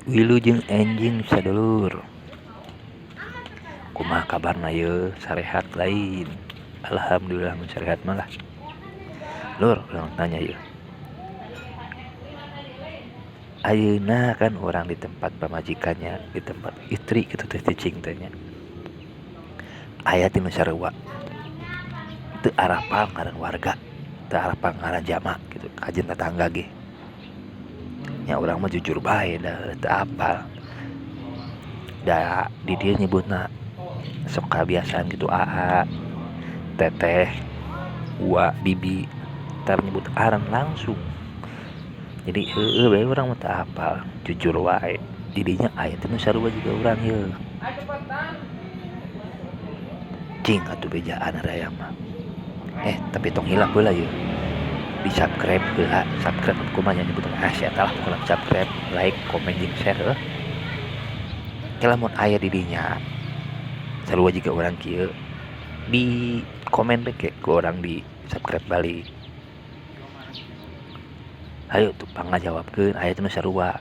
Wilujeng enjing sadulur, kumaha kabarna yeuh, sarehat lain? Alhamdulillah mun sarehat mah lah. Lur, urang tanya yeuh. Ayeuna kan urang di tempat pamajikannya, di tempat istri kitu teh cicing teh nya. Aya ti nu sarua teu arapal ngaran warga, teu arapal ngaran jama kitu kajen tatangga ge. Nya urang mah jujur bae da teu apal. Da di dieu nyebutna sok kabiasaan kitu aa, teteh, uwa, bibi, tara nyebut aran langsung. Jadi heueuh bae urang mah teu apal, jujur wae. Didinya aya teh nu sarua jiga urang yeuh. Cing atuh bejaan raya mah. Tapi tong hilap heula yeuh. Di subscribe heula, subscribe kumaha nya nyebutna, ah sia eta lah pokona subscribe, like, komen jeung share heuh. Ke lamun aya di dinya sarua jiga urang kieu di komen we ke ku urang di subscribe balik. Hayu tuh pangajawabkeun aya teh nu sarua.